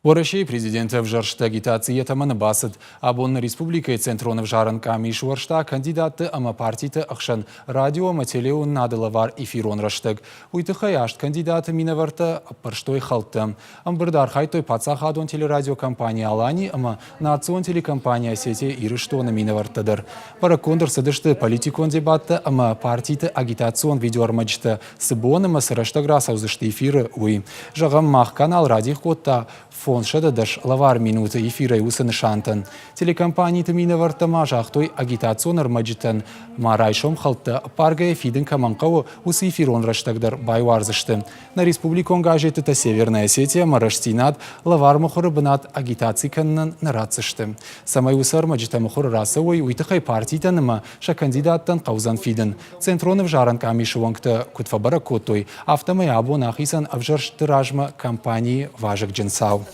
Уӕрӕсейы президенты ӕвзӕрсты агитаци йӕ тӕмӕны бацыд. Абон нӕ республикӕйы Центрон ӕвзарӕн къамис уӕрста кандидатты ӕмӕ партиты ӕхсӕн радио ӕмӕ телеуынынады лӕвар эфирон рӕстӕг. Уый тыххӕй аст кандидаты минӕвӕрттӕ ӕппӕрстой хӕлттӕ. Ӕмбырды архайдтой паддзахадон телерадиокомпани «Алани» ӕмӕ национ телекомпани «Осетия Ирыстоны» минӕвӕрттӕ дӕр. Бӕрӕггонд ӕрцыдысты политикон дебаттӕ ӕмӕ партиты агитацион видеоӕрмӕджытӕ цы бон ӕмӕ цы рӕстӕг рацӕудзысты эфиры, уый. Зӕгъӕм, мах канал радих кодта 510 лӕвар минуты эфирӕй уыцы нысантӕн. Телекомпаниты минӕвӕрттӕ ма загътой, агитацион ӕрмӕджытӕн ма райсом хӕлттӕ ӕппаргӕйӕ фидын кӕмӕн хъӕуы, уыцы эфирон рӕстӕг дӕр байуардзысты. Нӕ республикон газеттытӕ «Северная Осетия» ӕмӕ «Рӕстдзинад» лӕвар мыхуыры бынат агитаци кӕнынӕн нӕ ратдзысты. Цӕмӕй уыцы ӕрмӕджытӕ мыхуыры рацӕуой, уый тыххӕй партитӕн ӕмӕ сӕ кандидаттӕн хъӕудзӕн фидын. Центрон ӕвзарӕн къамисы уӕнгтӕ куыд фӕбӕрӕг кодтой, афтӕмӕй абон ахицӕн ӕвзӕрстты размӕ кампанийы вазыгджын цау.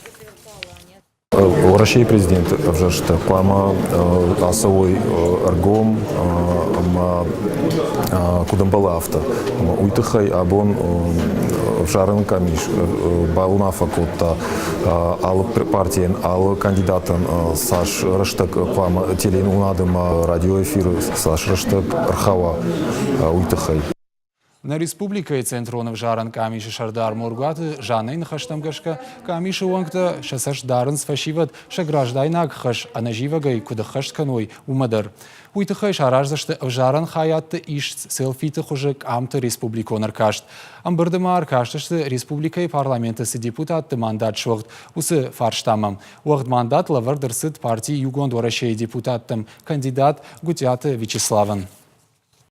Уӕрӕсейы президенты ӕвзӕрстытӕ хъуамӕ ацӕуой ӕргом ӕмӕ куыд ӕмбӕлы, афтӕ. Уый тыххӕй абон ӕвзарӕн къамис бауынаффӕ кодта алы партийӕн, алы кандидатӕн цас рӕстӕг хъуамӕ теленуынад ӕмӕ радиоэфиры цас рӕстӕг ӕрхауа, уый тыххӕй. Нӕ республикӕйы Центрон ӕвзарӕн къамисы сӕрдар Моргуаты Жаннӕйы ныхӕстӕм гӕсгӕ, къамисы уӕнгтӕ сӕ цӕст дарынц фӕсивӕд сӕ граждайнаг хӕс ӕнӕзивӕгӕй куыд ӕххӕст кӕной, уымӕ дӕр. Уый тыххӕй сараздзысты ӕвзарӕн хайадты ист селфиты хуызы къамты республикон ӕркаст. Ӕмбырды ма ӕркастысты республикӕйы парламенты цы депутатты мандат суӕгъд, уыцы фарстамӕ. Уӕгъд мандат лӕвӕрд ӕрцыд парти Иугонд Уӕрӕсе-йы депутаттӕм кандидат Гуытъиаты Вячеславӕн.